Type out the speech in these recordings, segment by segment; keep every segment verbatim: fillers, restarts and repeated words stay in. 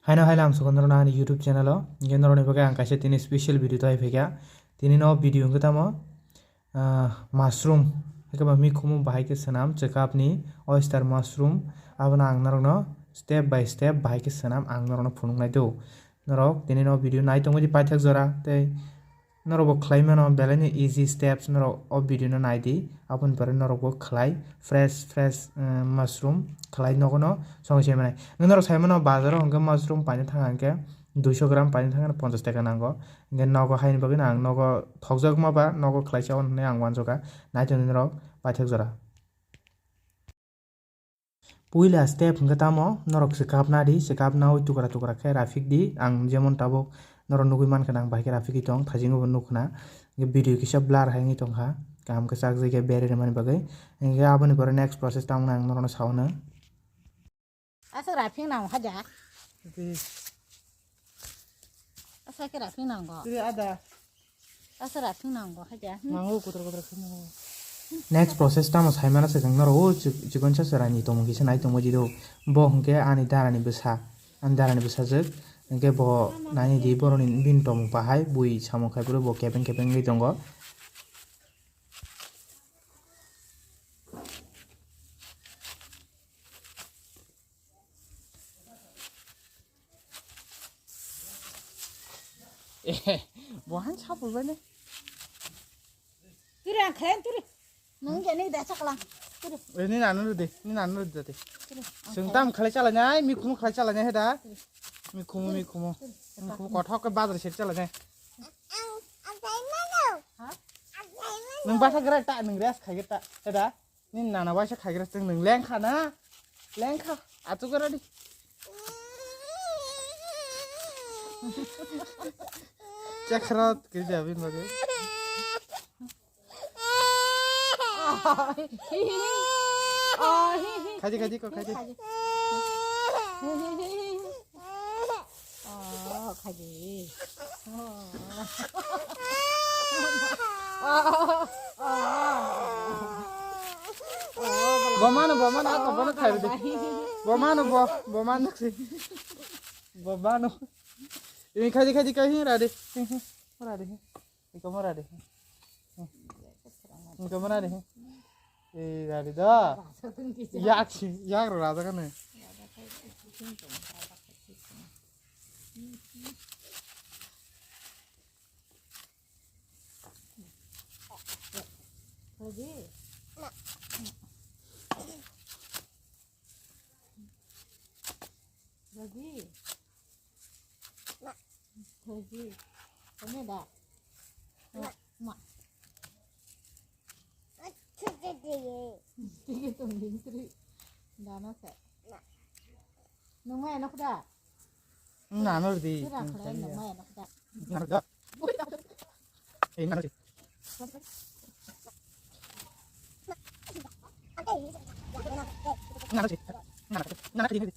Haino hai lam sukon norokno ani YouTube channel o. Hingke norokni bagwi ang kaisa tini special video tei phaikha. Tini no video hingke tamo, ah, mushroom. Hingke ba mikhumu bahai khe swnam chwkapni oyster mushroom. Abono ang norokno step by step bahai khe swnam ang norokno phunuknai do. Norok tini no video nai tongwi di paithak jora tei norok bo khlai mano belai no easy steps, norok o video no nai di, aboni pore norok bo khlai fresh fresh, eh, mushroom khlai nogo no songwi sai manai. Norok sai mano bazar o hwnkhe mushroom paina thang hwnkhe duiso gram paina thang hwnkhe ponchash taka nango. Hwnkhe nogo haini bagwi no ang nogo thokjak ma ba nogo khlai cha hwnwi ang uansukha. Nai tongdi norok paithak jora. Puila step hwnkhe tamo norok swkap na di, swkap naui tukra tukra khe raphik di. Ang jemon tabuk norok nugui mankha, ang bahai khe raphigwi tong, thajingo bo nukhna. Hwnkhe video kisa blur hai wngwi tongkha, kaham khe chak jai khe berwi rwmani bagwi. Hwnkhe aboni pore next process tamo ang norokno sao no. Aswk raphik nang haja. Di. Asa khe raphik nango. Tiri ada. Asa raphik nango haja. Nango kotor kotor khe nango. Next process tamo saimana swkang norok o chik-, chikon sa chwraini tongmung kisa nai tongma jidok. Bo hwnkhe ani darani bwsa, ani darani bwsajwk. Hwnkhe bo naini di boroni bini tongmung pahai bui samung khai phuru bo kepeng kepeng wngwi tongo. Eh, bohan sapul bane. Turi ang khayan turi. Nung jani da chaklang. Turi. Eh, ni nanu de, ni nanu de. Turi. Sung tam khalai chalai nai, mi khumu khalai chalai nai heda. Mi khumu, mi khumu. Mi khumu kothok ke bazar sir chalai nai. Ha? Nung basa gerai ta, nung rest khai ta. Heda. Nini nana waisa khaigra chwng nwng lengkha na? Lengkha. Achuk gra di. Chekhrot kiri abin bagwi. Khaji, khaji ko, khaji. Oh, khaji. Oh. Bomano, bomano, ako bono khai de. Bomano, bo, bomano si. Bomano. Ini khaji, khaji, khaji, rade. Rade. Iko mo rade. Iko mo rade. Eh, rade da. Yak, yak ro raja kane. Lagi. Lagi. Lagi. Kami dah. Ma. Tigi tong ding tri. Dana se. Nung mai nok da. Nano di. Kira khlai nung mai nok da. Nano da. Eh, nano di. Nano di. Nano di. Nano di.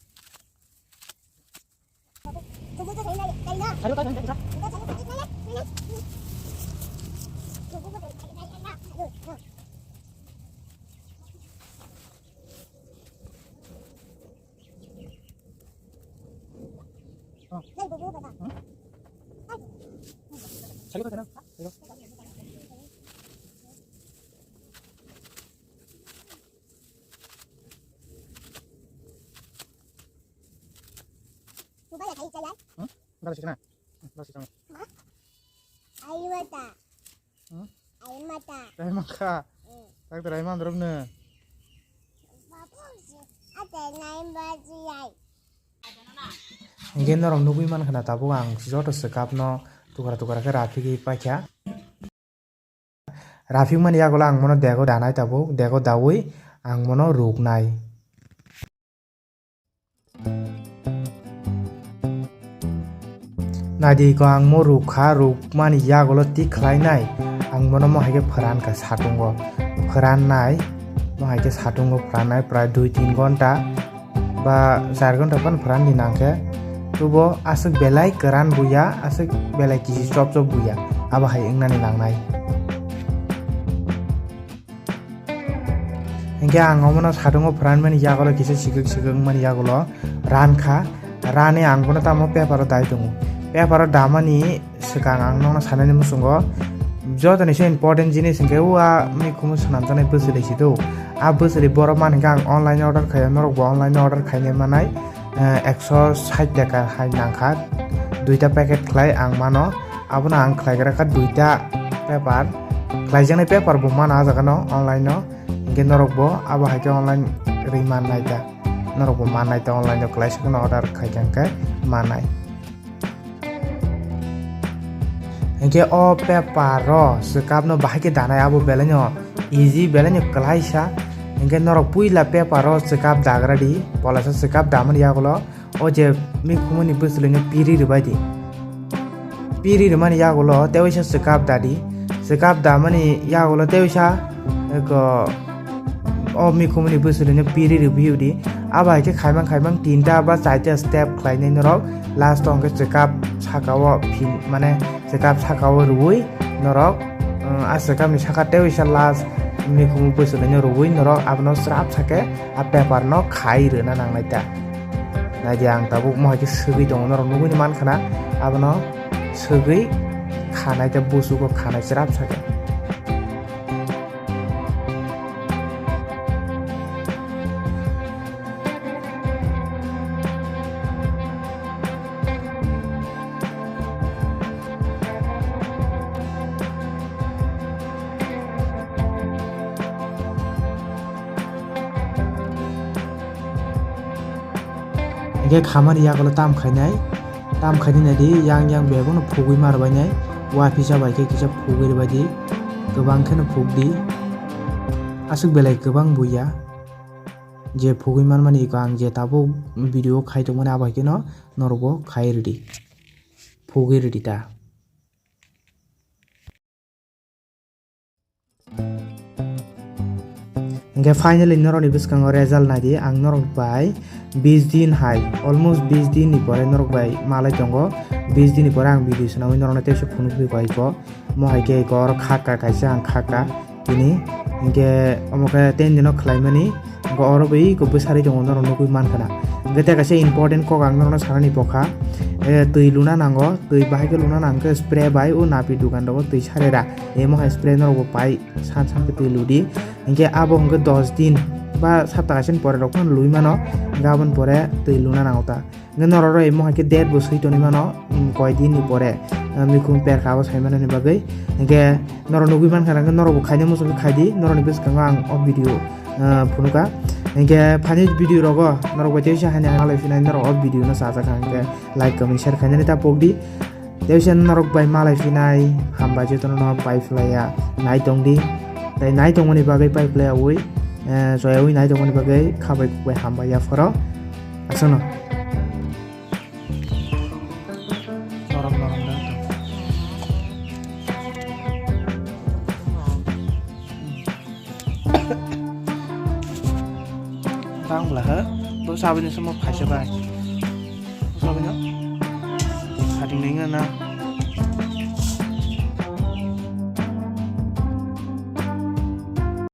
Hmm? Enggak sih kena. Enggak sih kena. Ayo mata. Hmm? Ayo mata. Ayo maka. Hmm. Tak terai mandrop ne. Bapak sih. Ada naim baju yai. Hingke norok nugui mankha na tabuk ang joto swkapno tukra tukra khe raphigwi paikha. Raphikmani yagulo ang bono dego danai tabuk, dego daui ang bono ruknai. Naidi ko ang mo rukha, rukmani yagulo tik khlainai, ang bono mo hai khe phwrankha satungo, phwrannai, mo hai khe satungo phwrannai prai dui tin ghonta. Ba char ghonta phano phwrandi nangkhe, tubo aswk belai kwran buya, aswk belai kisi chop chop buya, abo hai wngnani nangnai. Hinkhe ang omono satungo phwranmani yagulo kisa sikik sikik wngmani yagulo rankha, rani ang bono tamo paper o dai tongo. Paper o damani swkang ang nokno sanani muchungo, jotoni se important jinis hwnkhe o a mikhumu swnamjaknai bwswlwi si do. A bwswlwi borok man hwnkhe ang online order khaio, norokbo online order khainai manai, eh, ekso sait taka hai nangkha, duita packet khlai ang mano. Abono ang khlaigra kha duita paper, khlaijaknai paper bo mano a jagano online o, hinkhe norokbo abo hai khe online ri mannai ta, norokbo mannai ta, online o klaisa kheno order khaikha hinkhe mannai. Hinkhe o paper o swkap no bahai khe danai abo belai no easy, belai no klaisa. Hinkhe norok puila paper o swkap dagra di, polaisa swkap damani yagulo o je mikhumuni bwswlwino piri rwbai di. Piri rwmani yagulo tewaisa swkap dadi. Swkap damani yagulo tewaisa eko o mikhumuni bwswlwino piri rwphiyodi. Abo hai khe khaimang khaimang tinta ba chaita step khlainai norok. Last o hwnkhe swkap saka o phin, mane swkap saka o rwui norok, um, a swkapni saka tewaisa last mikhumu bwswlwino rwui norok abono srap sake a paper no khai rwna nangnai ta. Naidi ang tabuk mohai khe swgwi tongo, norok nugwi mankha na, abono swgwi khanai tei busugo khanai chwrap sakhe. Hinkhe khamani yagulo tam khainai, tam khainai naidi, yang yang bag no phugwi ma rwbainai, uaphisa bai khe kisa phugwi rwbaidi, kwbang kheno phugdi, aswk belai kwbang buya, je phugwi manmani eko ang je tabuk video khai tongmani abo hai kheno norokbo khai rwdi, phugwi rwdi ta. Hinkhe finally norokni bwskango result naidi, ang norok bai bis din hai, almost bis din ni pore norok bai malai tongo, bis din ni pore ang video swnamwi norokno teisa phunukgwi bai ko, mo hai khe ko oro khaka kaisa ang khaka tini, hinkhe omo khe ten dino khlaimani. Hwnkhe oro bai eko bwsari tongo norok nugwi mankha na. Hwnkhe tei kaisa important kok ang norokno sanani bokha. Eh, twi luna nango, twi bahai khe luna nang khe spray bai o napi dukan rogo twi sarera. Emo hai spray norok bo pai san san khe twi ludi. Hwnkhe abo hwnkhe dos din ba sapta kaisa ni pore rok phano lui mano. Hwnkhe aboni pore twi luna nango ta. Hwnkhe norok rw imo hai khe date bo swi tongwi mano, um, koi din ni pore, um, mikhum perkha abo sai manani bagwi. Hwnkhe norok nugwi mankha na, hwnkhe norok bo khaina muchung khe khai di, norok ni bwskango ang o video, uh, phunukha. Hwnkhe phaini video rogo norok bai teisa haini malai phinai norok o video no chajak kha, hwnkhe like, comment, share khainani ta pok di. Teisa norok bai malai phinai hambai jotono no pai phlaiya nai tong di. Tei nai tongmani bagwi pai phlaiya ui, eh, joya ui nai tongmani bagwi khabai khukbai hambai ya phoro. Aswkno. Norom norom da. Tang bla ha. Bo sabini sumo phaisa bai. Sabini. Khating ninga na.